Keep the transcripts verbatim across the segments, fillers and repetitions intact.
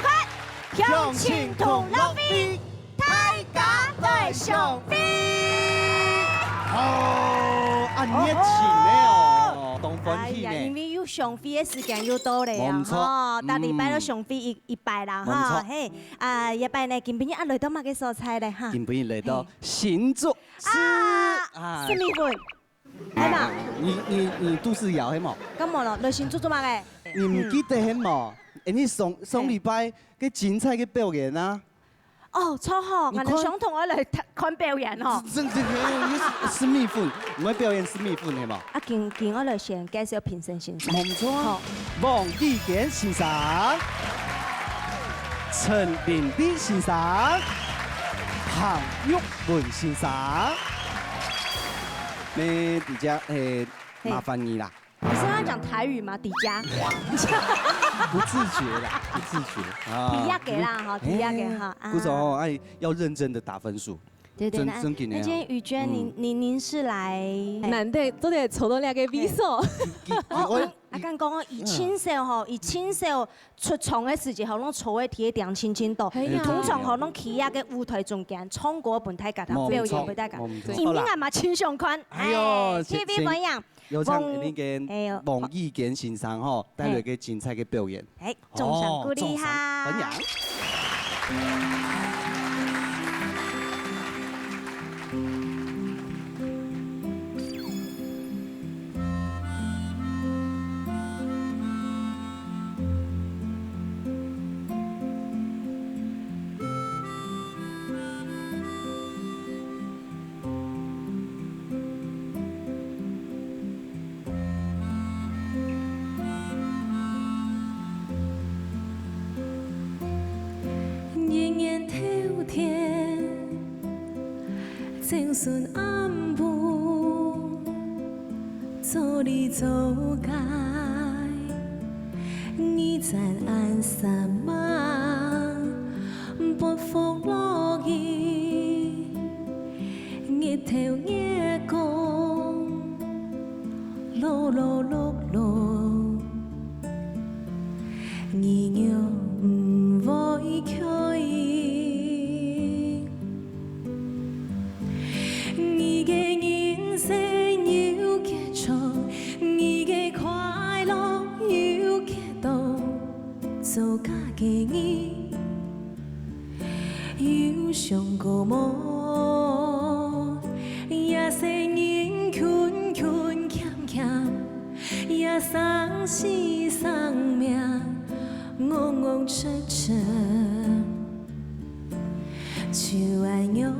開，鄉親同樂會，大家來相會。哦，恁熱情个哦，當歡喜呢。哎呀，因為又相會个時間又到了呀，無錯。吼，逐禮拜都相會一，一擺啦，無錯。吼，嘿，啊，這擺呢，今晡日啊來到麼个所在咧，哈？今晡日來到嘿。新竹市，啊，哎。什麼份？ 係嘛？你，你，你肚屎枵係無？敢無咯？來新竹做麼个？你毋記得係無？嗯。欸，你上，上禮拜个精彩个表演啊。哦，著吼，你看。𠊎兜相同愛來看，看表演吼。真，真，真，你係，係麼份？你愛表演係麼份係無？啊，緊，緊愛來先介紹評審先生。無錯。好。黃宇堅先生、陳林麗先生、彭玉文先生。 咩，迪迦，欸，嘿。麻煩你啦。你是要講台語嗎？迪迦？不自覺啦，不自覺啊。迪亞給啦，哈，嘿，迪亞給哈，啊。鼓掌哦，哎，要認真地打分數。對，對，真，那，真緊的哦。那今天宇娟，您，嗯。您，您是來，難得做得坐到這個位所。嘿。我，我，我，啊，敢講哦，以前少吼，以前少 出場个時節吼，攏坐个地方定定到。係啊。通常吼，攏企在个舞台中間，唱歌分大家聽，無錯，表演分大家。無錯。今晡日嘛，親像款，哎喲，哎，先，T V分享。先有請那個黃，哎喲，黃宇堅先生吼，帶來个精彩个表演。哎，掌聲鼓勵哈。哦，掌聲分享。 年年頭天，正順暗晡，做裡做該，日漸暗三晚，發風落雨。 日頭月光，落落落落，你又毋會開。你个人生有幾長，你个快樂有幾多，做家己个你 有想過無？這世人勤勤儉儉，這生死生命戇戇痴痴，就恁樣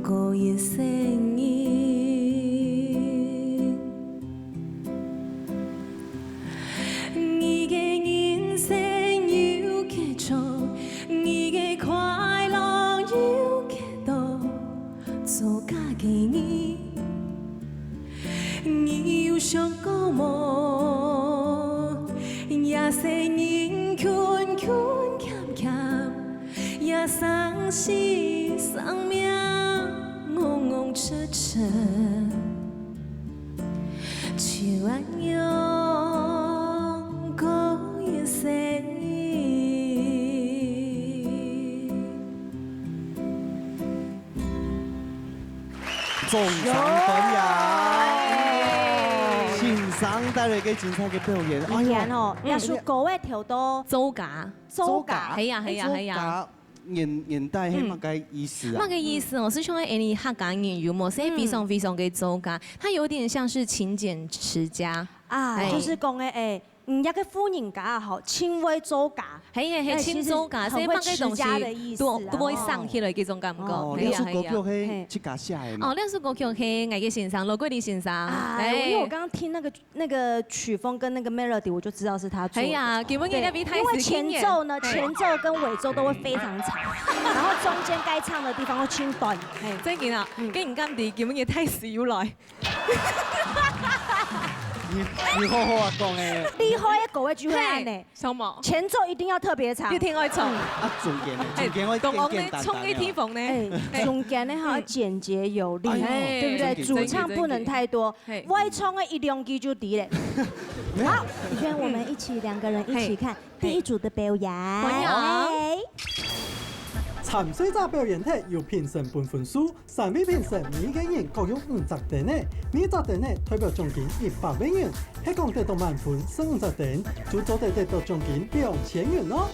過一世人。 你个人生有幾長，你个快樂有幾多，做家己个你，你有想過無？這世人勤勤儉儉，這生死生命戇戇痴痴。 就恁樣過一世人。掌聲歡迎！先生帶來个精彩个表演，哎喲，以前吼，嗯。這首歌个頭都做家。做家。係啊，係啊，係啊。做家。 年，年代係麼个意思啊？嗯。麼个意思哦？就像𠊎俚客家人有無？係非常非常个做家，他有點像是勤儉持家。啊，哎。就是講个，哎，嗯，這个婦人家啊，吼，盡會做家。係，係，係，哎，盡做家，其實很會持家的意思啊，所以麼个東西都，都會省起來，這種感覺。哦，係啊，這首歌曲係自家寫个嘛？係啊。哦，這首歌曲係𠊎个先生，羅國立先生。啊，哎。因為我剛剛聽那個 那個曲風跟那個melody，我就知道是他做的。哎呀，今晡日這位大師，因為前奏呢，嘿。前奏跟尾奏都會非常長，然後中間該唱的地方會清短。嘿。真个啊，嗯。該毋敢知，今晡日大師又來。你，你好好啊講欸。厲害个歌个就係恁呢，什麼？前奏一定要特別長。一定愛唱。啊，中間呢？哎，中間會簡簡單單的哦。哎，中間呢，哈，哎。簡潔有力，哎呦，對不對？真的，主唱不能太多，真的，真的。嘿。外唱个一兩句就對了。好，讓我們一起，兩個人一起看第一組的表演。嘿。歡迎。來。參賽者表演忒，由評審分分數， 三位評審每個人各有五隻燈仔，每隻燈仔代表獎金一百個銀，係講得到滿分十五隻燈，就做得得到獎金兩千銀哦。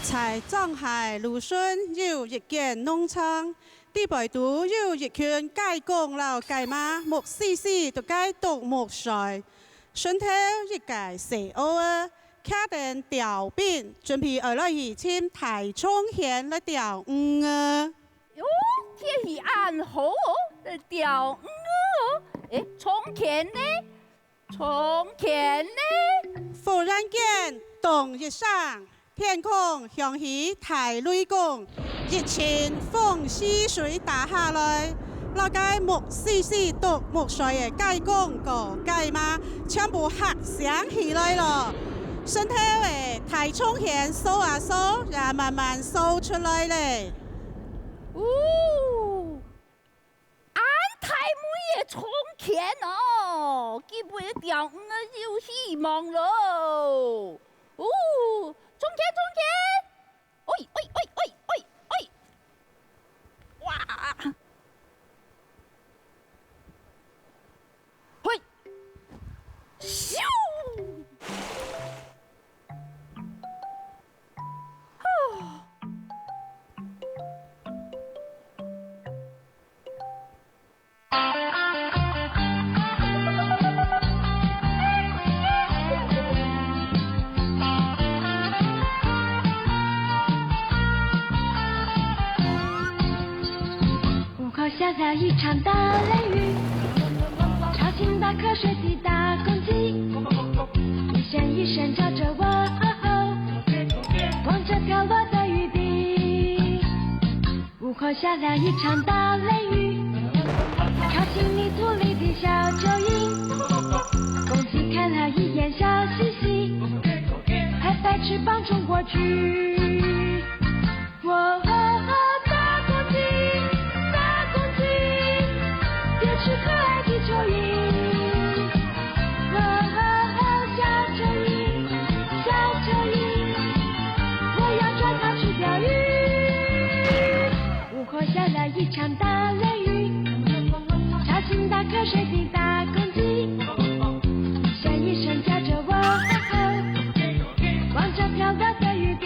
在莊溪蘆筍有一間農場，裡背肚有一群雞公摎雞嫲，目屎屎在該啄目睡。脣頭一個細孲仔， 擎等釣檳，準備愛來去尋大蟲䘆來釣魚仔。喲，天氣恁好哦，來釣魚仔哦。欸，蟲䘆呢？蟲䘆呢？忽然間，咚一聲，天空響起大雷公，一陣風勢吹打下來， 摎該目屎屎啄目睡个雞公摎雞嫲全部嚇醒起來了。脣頭个大蟲䘆趖啊趖，也慢慢趖出來咧。哦，恁大尾个蟲䘆哦，今晡日釣魚仔有希望囉。哦，蟲䘆，蟲䘆！ 喂，喂，喂，喂，喂，喂！哇！嘿！咻！呼！ 午后下了一场大雷雨，吵醒大瞌睡的大公鸡，一声一声叫着我，哦吼，望着飘落的雨滴。 午后下了一场大雷雨，吵醒泥土里的小蚯蚓。公鸡看了一眼，笑嘻嘻，拍拍翅膀冲过去。喔吼吼，大公鸡，大公鸡，别吃可爱的蚯蚓。喔吼吼，小蚯蚓，小蚯蚓，我要抓它去钓鱼。 午后下了一场大雷雨，吵醒大瞌睡的大公鸡，一声一声叫着我，望着飘落的雨滴。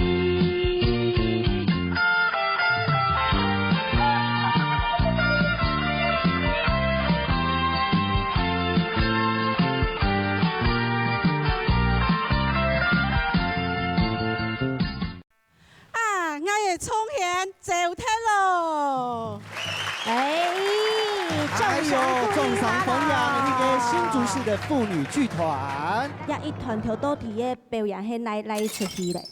啊，𠊎个蟲䘆走忒囉！哎，掌聲鼓勵他啦！哎喲，掌聲歡迎這個新竹市的婦女劇團。這一團頭到底个表演係哪，哪一齣戲咧？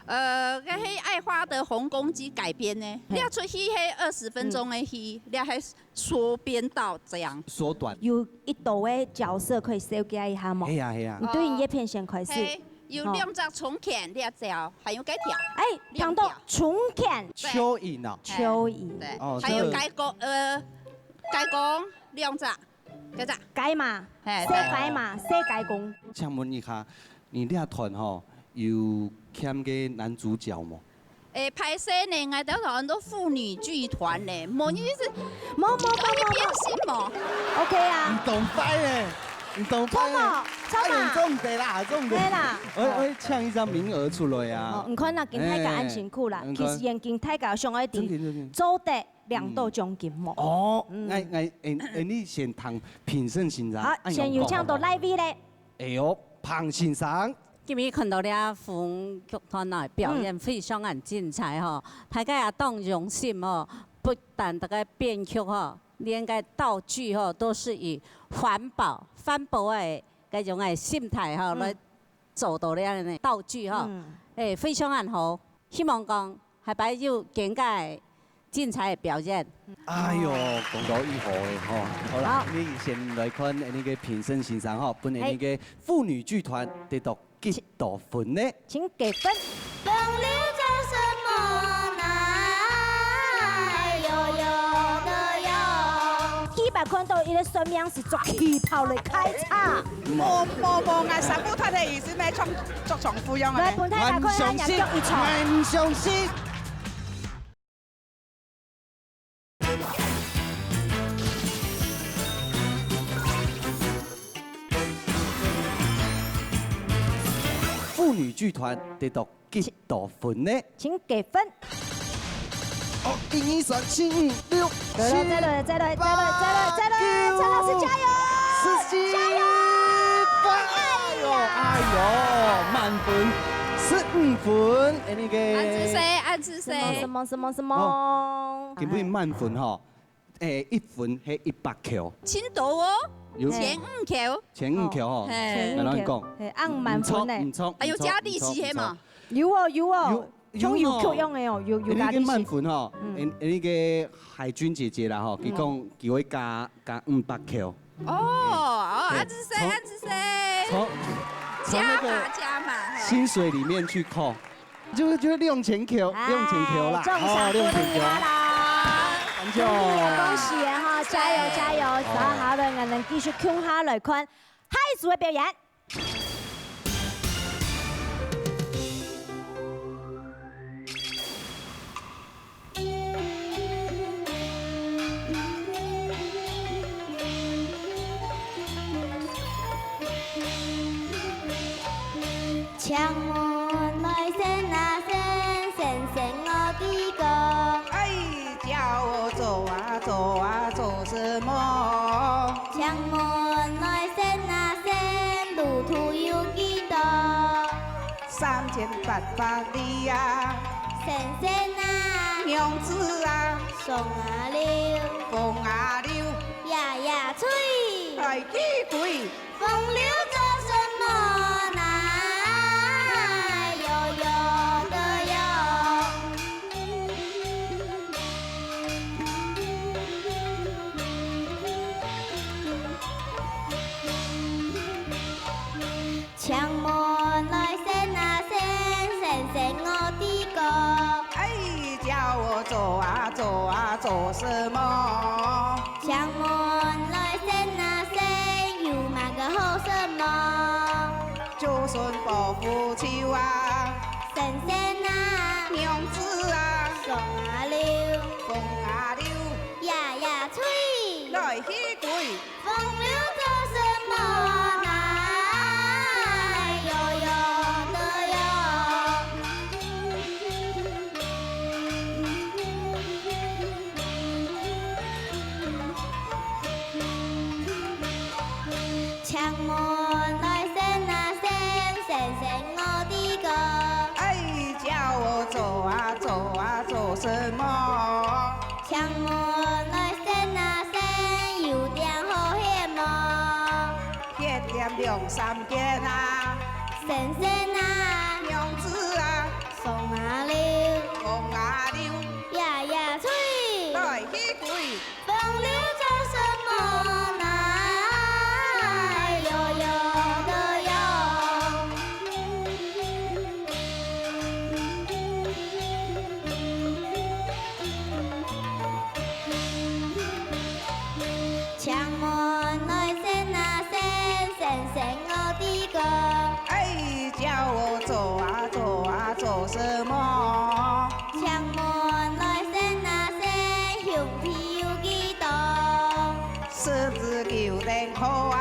呃，該係愛花的紅公雞改編个。嘿。這齣戲係二十分鐘个戲，嗯。這係縮編到這樣。縮短。有一多个角色可以紹介一下無？係啊，係啊。你對你這片先開始。哦。嘿。 有兩隻蟲䘆這走，還有該條。哎，兩條。講到蟲䘆。對。蚯蚓啊。蚯蚓。對，哦，還有雞公，呃，雞公兩隻，該隻。雞嫲，嘿，細雞嫲，細雞公。請問一下，你這團吼，有欠个男主角無？ 欸，歹勢呢，𠊎兜有很多婦女劇團呢，無意思，無，無，無，無，無。變性無？OK啊。你當壞呢，你當壞呢。錯無？錯嘛。哎喲，做毋得啦，做毋得。對啦。我，我請一張名額出來啊。哦，你看啊，今大家恁辛苦啦，哎，其實現今大家想愛知，真的，真的。做得領到獎金無？嗯。哦，嗯。𠊎，𠊎，欸，欸，你先聽評審先生，好，先有請到哪位咧？哎喲，彭先生。 今日看到這婦女劇團啊，表演非常个精彩吼，嗯。大家也當用心吼，不但這個編劇吼，連該道具吼，都是以環保、環保个該種个心態吼，嗯。來做到這樣个道具吼，嗯。欸，非常个好。希望講下擺有更加个精彩个表現。哎喲，講到以後个吼，好啦，好。𫣆俚先來看𫣆俚个評審先生吼，分𫣆俚个婦女劇團得到幾多分呢？請給分。風流做什麼呢？搖搖的搖。第一擺看到一個算命師著旗袍來開車。無，無，無，𠊎三姑太太意思咩，著，著長褲樣个咩？來，分大家看一下，若腳一長。𠊎毋相信。 婦女劇團得到幾多分呢？請給分。哦，一二三四五六七八九。再來，再來，再來，再來，再來，陳老師加油！十七，加油！哎喲，哎喲，滿分十五分，哎，那個。恁仔細，恁仔細。什麼，什麼，什麼，什麼？哦，今晡日滿分吼， 誒，一分係一百箍。真多哦，有。千五箍。千五箍吼，嘿。𠊎摎你講，嘿，恁滿分呢。毋錯，毋錯，還有加利息係無？毋錯，毋錯。有哦，有哦，有，像有哦。有曲樣个哦，有，有加利息。該個滿分吼，嗯。誒，該個海軍姐姐啦吼，嗯。佢講佢會加，加五百箍。哦，哦，嘿，恁仔細，從，恁仔細。從，從那個加碼，加碼，嘿。薪水裡面去扣。 就，就兩千箍，哎，兩千箍啦，中獎哦，兩千箍。鼓勵一下啦。感謝哦。恭喜啊，恭喜啊哈，加油，加油。哦。然後好了，𠊎等繼續共下來看下一組个表演。 請問來先啊先，先生我知講。哎，叫我做啊做啊做什麼？請問來先啊先，路途有幾多？三千八百里啊。先生啊，娘子啊， 松啊溜，風啊溜，夜夜吹。來去歸。風流做什麼呢？搖搖的搖。 請問來先啊先，先生我知講。哎，叫我做啊做啊做什麼？請問來先啊先，有麼个好什麼？竹筍包腐乳啊。先生啊，娘子啊，松啊溜，風啊溜，夜夜吹。來去歸。 風流做什麼呢？搖搖的搖。請問來先啊先，先生我知講。哎，叫我做啊做啊做什麼？請問來先啊先，有店好歇無？ 歇店兩三間啊。先生啊，娘子啊，松啊溜，風啊溜，夜夜吹。來去歸。風流做什麼呢？搖搖的搖。 請問來先啊先，先生我知講。哎，叫我做啊做啊做什麼？請問來先啊先，兄弟有幾多？十指九等扣啊。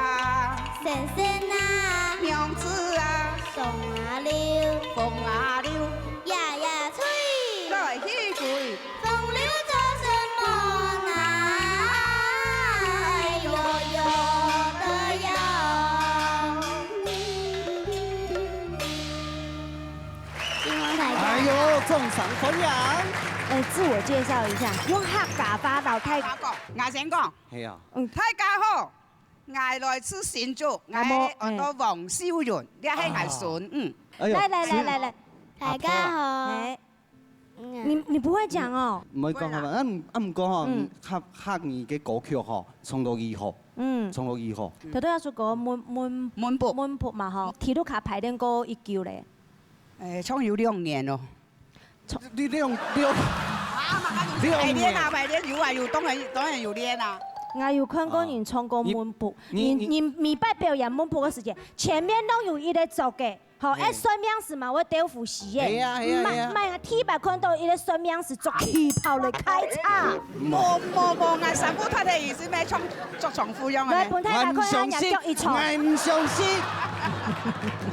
先生啊，娘子啊，松啊溜，風啊溜，夜夜吹。來去歸。 風流做什麼呢？搖搖的搖。金光大哥。哎喲，掌聲歡迎。呃，自我介紹一下，用客家話摎大家講，𠊎先講。係啊。嗯。大家好，𠊎來自新竹，𠊎安到黃秀雲，這係𠊎孫，嗯。哎喲，來，來，來，來，來。大家好。哎。你，你不會講哦？毋會講客話，啊，毋，啊，毋過吼，嗯。客，客語个歌曲吼，唱到幾好，嗯。唱到幾好。頭頭有首歌，文，文，文博。文博嘛吼，體育卡排練過幾久咧？誒，唱有兩年咯。唱你兩，兩，啊，嘛，兩年。排練啊，排練有啊，有，當然，當然有練啊。𠊎有看過人唱過文博，哦。你，你，你，你每擺表演文博个時間，前面攏有一個做个。 吼，哎。愛算命師嘛，會豆腐絲耶。係啊，係啊，係啊。毋係，毋係啊，第一擺看到一個算命師著旗袍來開場。無，無，無，𠊎三姑太太也是愛唱，著重複樣个呢。來，分大家看一下，若腳一唱。𠊎毋相信。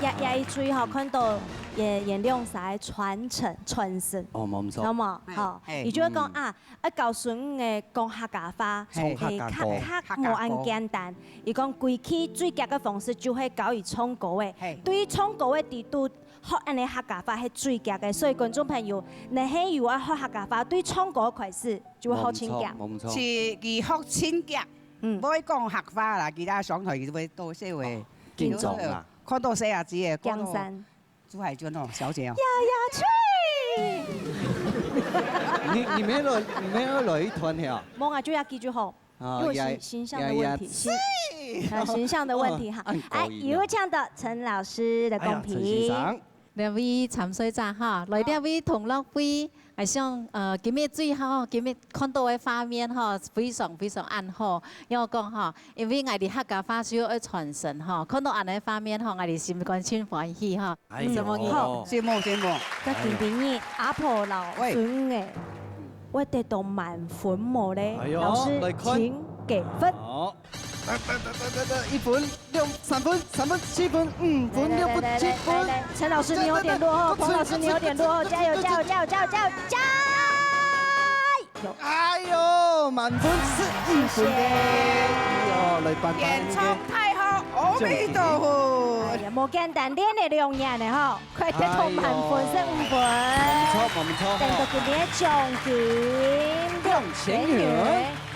也，也一注意吼，看到也，也兩儕傳承，傳承。哦，無毋著。好無？哎，吼，哎。佢就會講，嗯。啊， 愛教孫仔講客家話，嘿。唱客家歌。嘿，較，較無恁簡單。佢講，歸去最遽个方式就係教佢唱歌仔。嘿。對於唱歌仔，佢都學恁呢客家話係最遽个。所以觀眾朋友，你係有愛學客家話，對唱歌開始就會學真遽。無毋著，無毋著。係，佢學真遽，嗯。毋會講客話啦，其他上台佢會多少會，哦，緊張啊。看到細阿姊个，看到江山。 朱海軍哦，小姐哦。呀呀吹！你，你沒有來，你沒有來一團係啊？無啊，就這句就好，啊，因為形，呀，形象的問題，呀，呀，形，啊，形象的問題哈。哦，恁高音哦。哎，有請到陳老師的公平。哎呀，陳先生。兩位參賽者哈，來這位同樂會，哎。 𠊎想，呃，今日最好，今日看到个畫面吼，非常非常恁好。因為講吼，因為𠊎兜客家話需要愛傳承吼，看到恁呢畫面吼，𠊎兜心肝盡歡喜吼。哎喲。什麼意思？好，羨慕，羨慕。該今晡日阿婆摎孫仔，會得到滿分無咧？哎喲，老師，來看。請給分。好。 來，來，來，一分、兩，三分、三分、四分、五分、六分、七分。來，來，來，來，來，陳老師，你有點落後，彭老師，你有點落後，加油，加油，加油，加油，加油，加油！哎喲，滿分十五分呢。謝謝。哎喲，來，頒發一個演唱太好，阿彌陀佛。哎呀，無簡單，練了兩年了吼。 快得到滿分，哎喲。十五分。無毋著，無毋著，等到今年的獎金兩千元。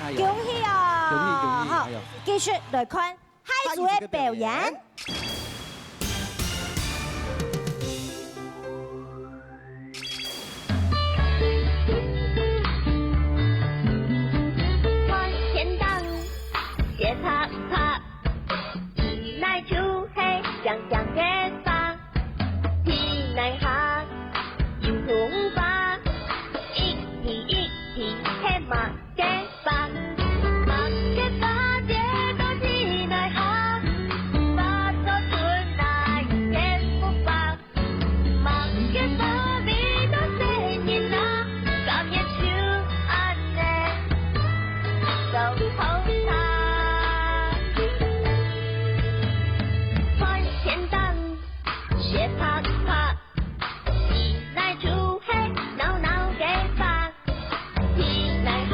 哎喲。恭喜哦！恭喜，恭喜，好，哎喲。繼續來看下一組的表演。下一組的表演。 天頂，雪白白，地泥就係靚靚个花，地泥下有紅花，一滴一滴係麼个花？麼个花跌到地泥下，花做出來變不花。 天頂，雪白白，地泥就係鬧鬧个花，地泥下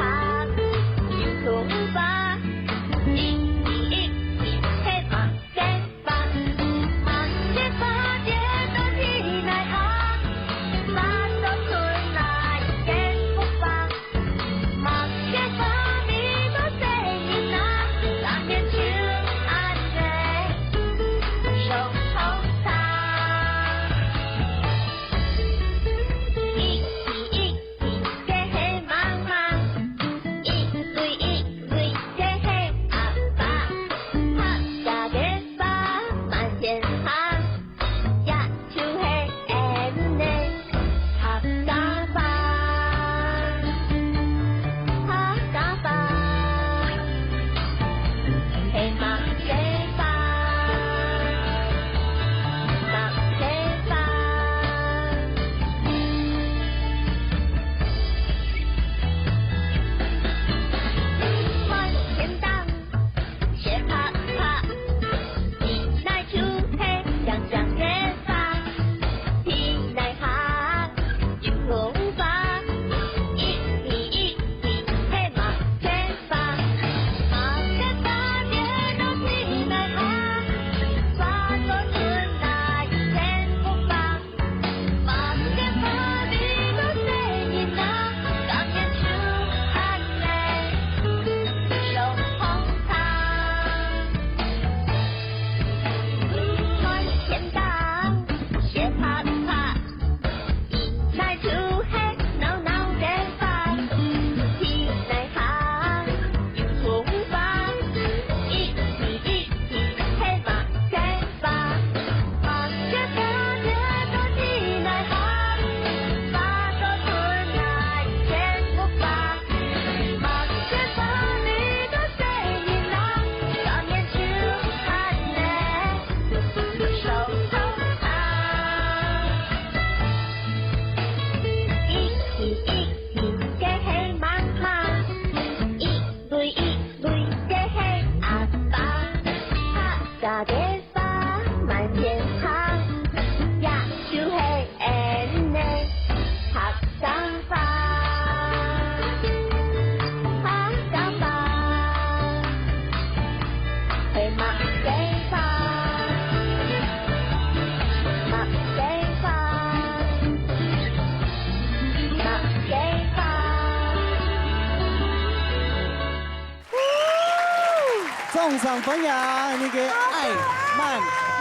掌聲歡迎那個愛曼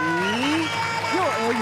妮幼兒園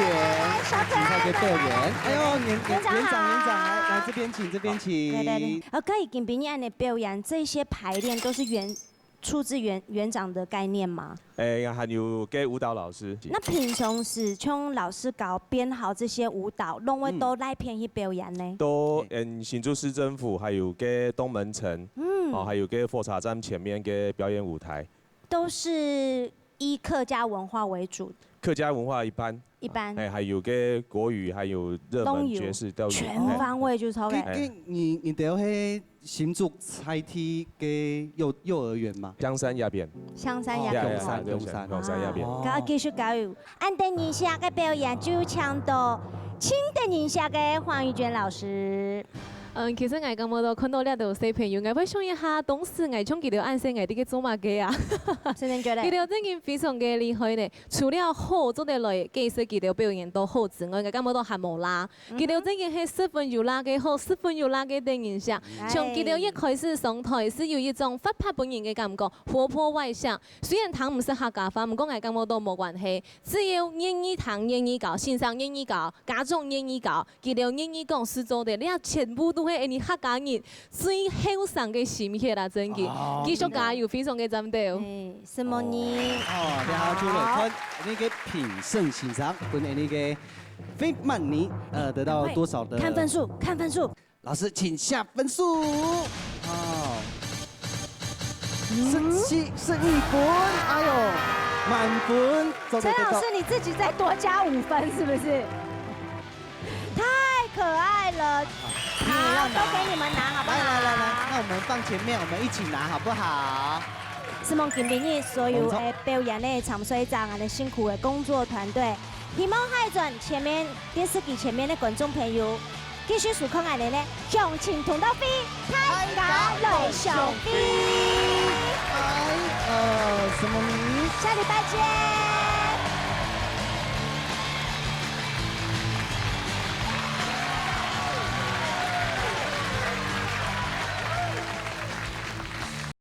精彩的表演。哎呦，園，園，園長好。園長，園長，來，來這邊請，這邊請。對，對，對。呃，可以跟別人的表演，這些排練都是原，出自園，園長的概念嗎？誒，還有个舞蹈老師。那平常時像老師教編好這些舞蹈，攏會到哪片去表演呢？都，嗯，新竹市政府，還有个東門城，嗯。哦，還有个火車站前面个表演舞台。 都是以客家文化為主。客家文化一般。一般。哎，還有个國語，還有熱門、攏有，爵士都有。全方位就係。哎。該，該你，你兜係新竹在地个幼，幼兒園嗎？香山那邊。香山那邊。呀，呀，呀，香山，對，香山。香山那邊。哦。該繼續加油，恁得人惜个表演就請到，盡得人惜个黃玉娟老師。 嗯，其實𠊎感覺到看到這兜小朋友，𠊎會想一下，當時𠊎像佢兜恁細，𠊎在該做麼个啊？真的覺得。佢兜真經非常个厲害呢。除了好做得來解釋佢兜表演到好之外，𠊎感覺到還無罅。嗯哼。佢兜真經係十分有罅个好，十分有罅个得人惜。哎。像佢兜一開始上台，係有一種活潑本人个感覺，活潑外向。雖然聽毋識客家話，毋過𠊎感覺到無關係，只要願意聽、願意教，先生願意教， 家長願意教，佢兜願意講係做得，這全部都係𠊎俚客家人最後生个心血啊，真經。哦，繼續加油，真的。非常个讚哦。哎，承蒙你。哦，哦，然後就來看那個評審先生，分那個費曼妮，呃，得到多少的？看分數，看分數。老師，請下分數。哦。 十七，十一分，哎喲，滿分，做得得到。陳老師，你自己再多加五分，是不是？太可愛了。好，都給你們拿，好不好？來，來，來，來，那我們放前面，我們一起拿，好不好？承蒙今晡日所有，沒錯。誒，表演个參賽者，𠊎等辛苦个工作團隊， 希望下一轉前面，電視機前面个觀眾朋友，繼續收看𠊎等个鄉親同道會，大家來相會。哎，呃，什麼名？下禮拜見。